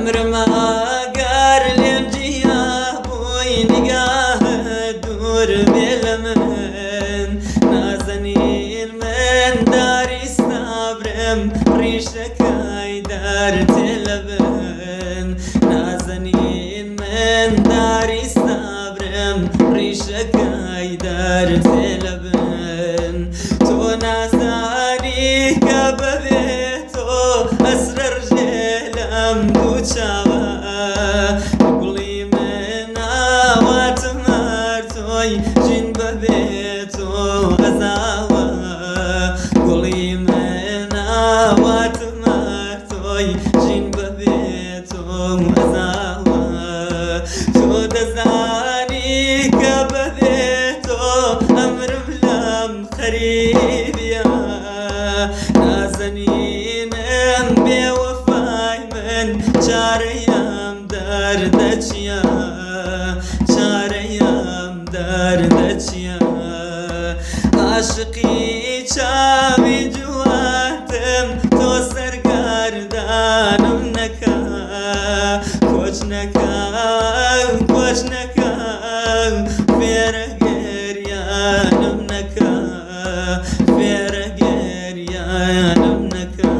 دەمرم ئەگەر لێم جیا بووی نیگاهت دوور بێ لە من نازەنین من داری سابرم ڕیشەکەی دەر تێ لە بن نازەنین من داری سابرم ڕیشەکەی دەر تێ لە بن تۆ نازانی کە بەبێ تۆ ئەسرەڕژێ لەم دوو چاوە گوڵی من ئاواتم هەر تۆی ژین بەبێ تۆ ئەزاوە گوڵی من ئاواتم هەر تۆی ژین بەبێ تۆ ئەزاوە تۆ دەزانی کە بەبێ تۆ ئەمرم لەم خەریبیە نازەنینم بێوەفای من چارەیم دەردە چییە چارەیم دەردە چییە عاشقی چاوی جوانتم تۆ سەرگەردانم نەکە کۆچ نەکە کۆچ نەکە فێرە گریانم نەکە فێرە گریانم نەکە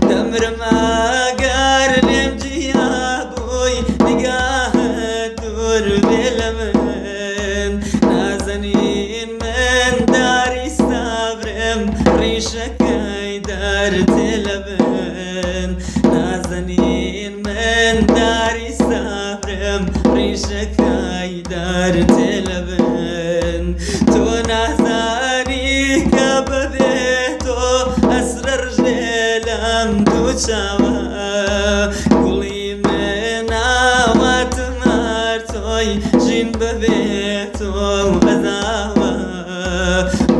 دەمرم ئەگەر لێم جیا بووی نیگاهت دوور بێ لە من نازەنین من داری سابرم ڕیشەکەی دەر تێ لە بن نازەنین من داری سابرم ڕیشەکەی دەر تێ لە بن تۆ نازانی کە بەبێ تۆ ئەسرەڕژێ لەم دوو چاوە گوڵی من ئاواتم هەر تۆی ژین بەبێ تۆ ئەزاوە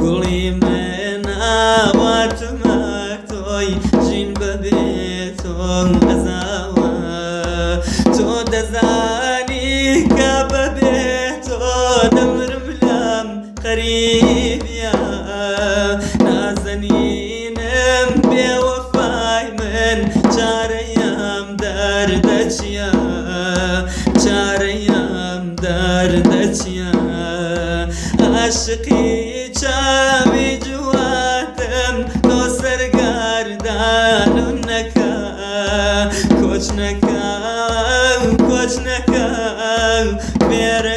گوڵی من ئاواتم هەر تۆی ژین بەبێ تۆ ئەزاوە تۆ دەزانی کە بەبێ تۆ دەمرم لەم خەریبیە نازەنینم بێوەفای من چارەیم دەردە چییە چارەیم دەردە چییە عاشقی چاوی جوانتم تۆ سەرگەردانم نەکە کۆچ نەکە کۆچ نەکە فێرە